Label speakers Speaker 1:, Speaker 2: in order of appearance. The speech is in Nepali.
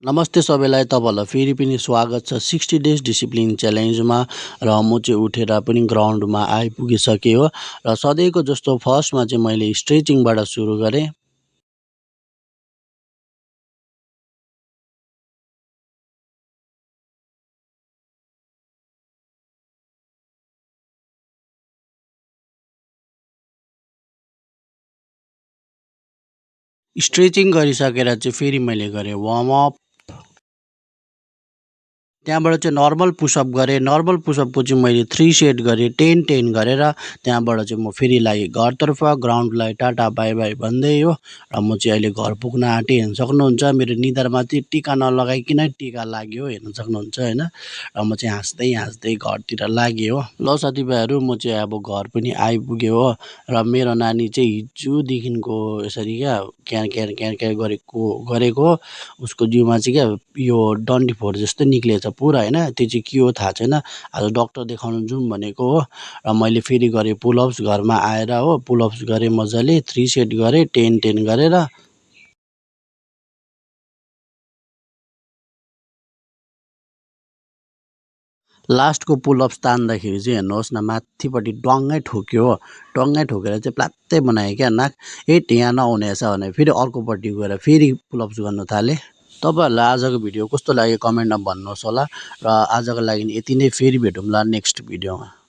Speaker 1: नमस्ते सबैलाई तपाईँहरूलाई फेरि पनि स्वागत छ 60 डेज डिसिप्लिन च्यालेन्जमा र म चाहिँ उठेर पनि ग्राउन्डमा आइपुगिसकेँ हो र सधैँको जस्तो फर्स्टमा चाहिँ मैले स्ट्रेचिङबाट सुरु गरेँ। स्ट्रेचिङ गरिसकेर चाहिँ फेरि मैले गरेँ वार्मअप। त्यहाँबाट चाहिँ नर्मल पुसअप गरेँ। नर्मल पुसअपको चाहिँ मैले 3 सेट गरेँ 10-10 गरेर। त्यहाँबाट चाहिँ म फेरि लागेँ घरतर्फ। ग्राउन्डलाई टाटा बाई बाई भन्दै हो र म चाहिँ अहिले घर पुग्न आँटेँ। हेर्न सक्नुहुन्छ मेरो निधारमा चाहिँ टिका नलगाइकन टिका लाग्यो हेर्न सक्नुहुन्छ होइन। र म चाहिँ हाँस्दै हाँस्दै घरतिर लागेँ हो। ल साथीभाइहरू म चाहिँ अब घर पनि आइपुगेँ हो र मेरो नानी चाहिँ हिजोदेखिको यसरी क्या क्यार क्यार क्यार गरेको उसको जिउमा चाहिँ यो डन्डीफोर जस्तो निक्लिएछ पुरा होइन। त्यो चाहिँ के हो थाहा छैन। आज डाक्टर देखाउन जाउँ भनेको हो र मैले फेरि गरेँ पुलअप्स घरमा आएर हो। पुलअप्स गरेँ मजाले 3 सेट गरेँ 10-10 गरेर। लास्टको पुलअप्स तान्दाखेरि चाहिँ हेर्नुहोस् न माथिपट्टि डङ्गै ठोक्यो हो। डङ्गै ठोकेर चाहिँ प्लात्तै बनायो क्या नाक। यहाँ नहुने रहेछ भनेर फेरि अर्कोपट्टि गएर फेरि पुलअप्स गर्न थालेँ। तपाईँहरूलाई आजको भिडियो कस्तो लाग्यो कमेन्टमा भन्नुहोस् होला र आजको लागि यति नै। फेरि भेटौँला नेक्स्ट भिडियोमा।